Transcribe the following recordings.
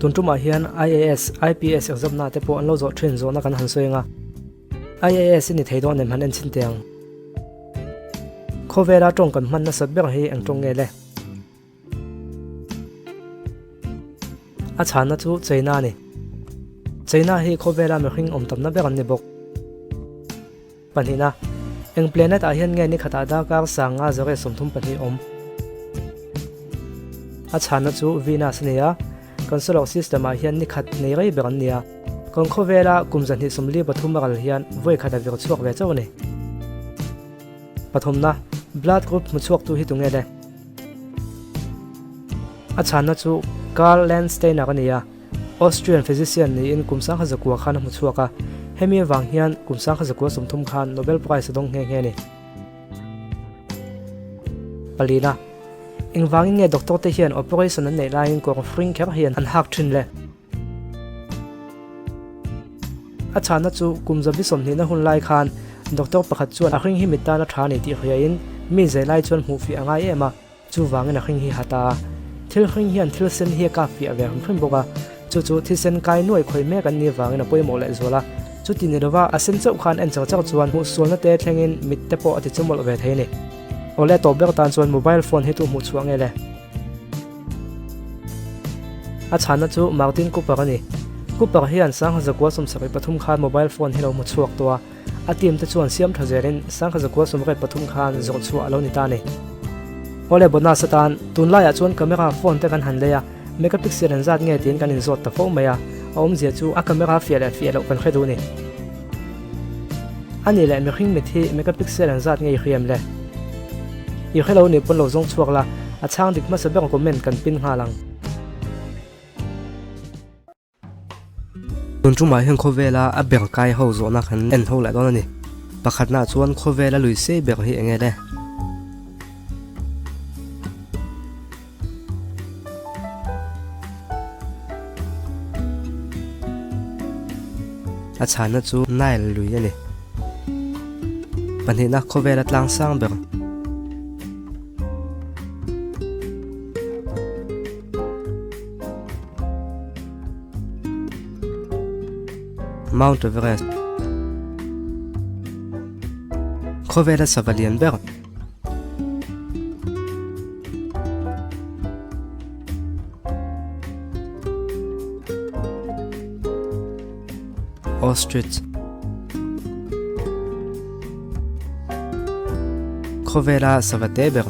Tun tumah hian IAS, IPS exam na te pawh an lo zawh thin zawhna kan han sawi ang a. IAS i ni thei dawn em han en chhin teh ang. Khawvela tawng kan hman nasat ber hi eng tawng nge le? A chhanna chu China a ni. China hi khawvela mihring awm tamna ber an ni bawk. Pahnihna, eng planet ah hian nge ni khatah darkar sanga zare 34 awm? A chhanna chu Venus a ni a, kan solar system ah hian ni khat nei rei ber an ni a. Kan khawvela kum 243 a ral hian vawi khat a vir chhuak ve chauh a ni. Pathumna, Blood group hmu chhuaktu hi tunge le? A chhanna chu Karl Landsteiner a ni a, Austrian physician niin kum 1900 khan a hmu chhuak a, hemi avang hian kum 1930 khan Nobel Prize a dawng nghe nghe a ni. Palina, Engvangin nge doctor te hian operation an neih laiin kawr fring kher hian an hak thin le? A chhanna chu kum 120na hun lai khan doctor pakhat chuan a hring hi mit tan a tha a ni tih hriain mi zai lai chuan hmuh fiah a ngai em a, chuvangin a hring hi ha ta a. Thil hring hian thil sen hi a kap fiah ve hrim hrim bawk a, chu chu thisen kai nuai khawi mek an nih vangin a pawimawh leh zual a. Chuti ni lova a sen chauh khan en char char chuan hmuh sualna te thlengin mit te pawh a ti chumawlh ve thei a ni. Awle tawp ber tan chuan mobile phone hi tu hmuh chhuah nge le? A chhanna chu Martin Cooper a ni. Cooper hian 1973 khan mobile phone hi lo hmu chhuak tawh a, a team te chuan siam tha zelin 1983 khan zawrh chhuah a lo ni ta a ni. Awle bonus atan, tunlaiah chuan camera phone te kan han lei a, megapixel an zat nge tiin kan inzawt ta fo mai a, a awmzia chu a camera fiah leh fiah loh kan hre duh a ni. A nih leh mihring mit hi megapixel an zat nge i hriam le? I hrelo nih pawn lo zawng chhuak la, a chhang dik hmasa ber comment kan pin nghal ang. Tun tumah hian khawvela a ber kai ho zawhna kan en ho leh dawn a ni. Pakhatnaah chuan khawvela lui sei ber hi eng nge le? A chhanna chu Nile lui a ni. Pahnihna khawvela tlang sang ber. Mount Everest. Khawvela sava lian ber. Ostrich Khawvela sava te ber.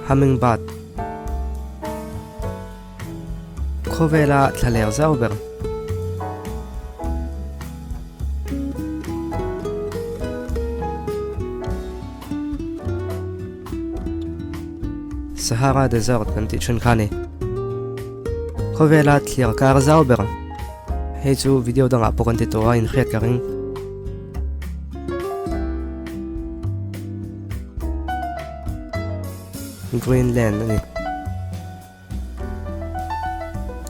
Hummingbird Khawvela thla leng zau ber. Sahara Desert kan tih thin kha a ni. Khawvela thlir kar zau ber. Hei chu video dangah pawh kan ti tawh a inhriat ka ring. Greenland a ni.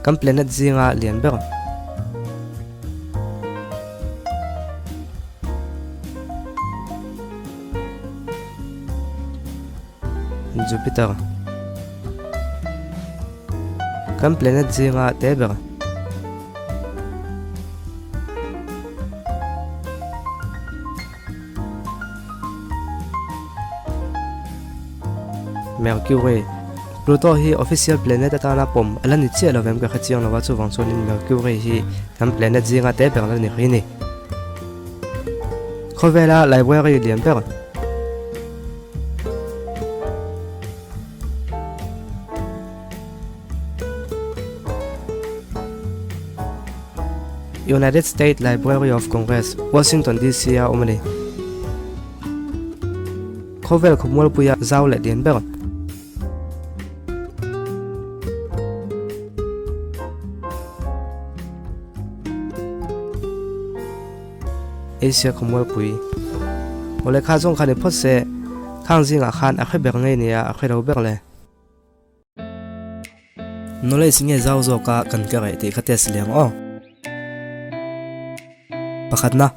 Kan planet zinga lian ber. Jupiter. Kan planet zinga te ber. Mercury, Pluto hi official planet atana pawm a la ni chiah lo vem ka hre chiang lo a, chuvang chuanin Mercury hi kan planet zinga te ber la ni rih a ni. Khawvela library lian ber. United States Library of Congress, Washington DC a awm a ni. Khawvel khawmualpuia zau leh lian ber. Asia khawmualpui. Awle kha zawng kha ni phawt se, khang zingah khan a hre ber ngei nia a hre lo ber le. Knowledge nge zau zawka kan ka reh tih kha test leh ang aw. Pakhatna,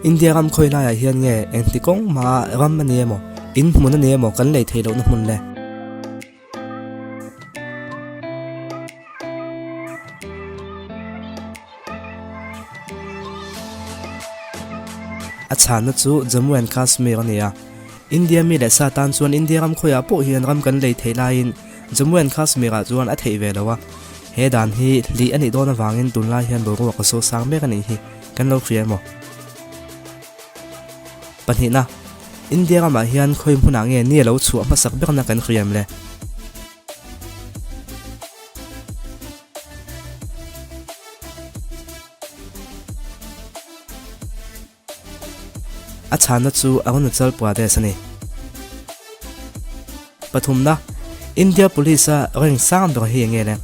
India ram khawi laiah hian nge engti kawng hmaa ram a ni emaw, in hmun a ni emaw kan lei theih lohna hmun le? A chhanna chu Jammu and Kashmir a ni a. India mi leh sa tan chuan India ram khawiah pawh hian ram kan lei theih laiin Jammu and Kashmir ah chuan a theih ve lo a. He dan hi hlih a nih dawn avangin tunlai hian boruak a sosang mek a nih hi kan lo hria emaw? Pahnihna, India ramah hian khawi hmunah nge ni a lo chhuah hmasak berna kan hriam le? A chhanna chu Arunachal Pradesh a ni. Pathumna, India Police-a rank sang ber hi eng nge le?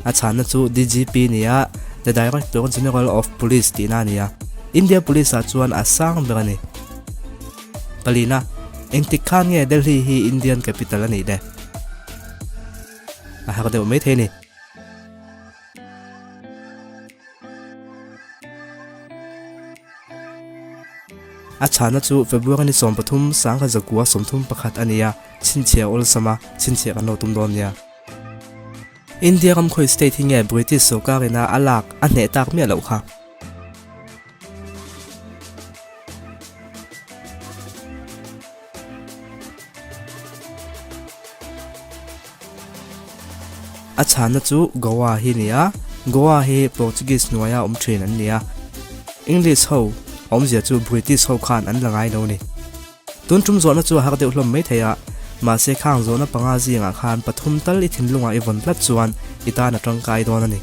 A chhanna chu DGP nia, The Director General of Police tihna a ni a. India Police ah chuan a sang ber a ni. Palina, Engtik khan nge Delhi hi Indian capital a nih le? A har deuh maithei a ni. A chhana chu February ni 13 1931 a ni a, chhinchhiah awlsam a, chhinchhiah kan lo tum dawn nia. India ram khawi state hi nge British sorkar ina a lak a hneh tak miah loh kha? A chhanna chu Goa hi ni a, Goa hi Portuguese hnuaia awm thin an ni a, English ho awmzia chu British ho khan an la ngai lo ni. Tun tum zawhna chu a har deuh hlawm mai thei a, mahse khang zawhna panga zingah khan pathum tal i thinlungah i vawn tlat chuan i tan a tangkai dawn a ni.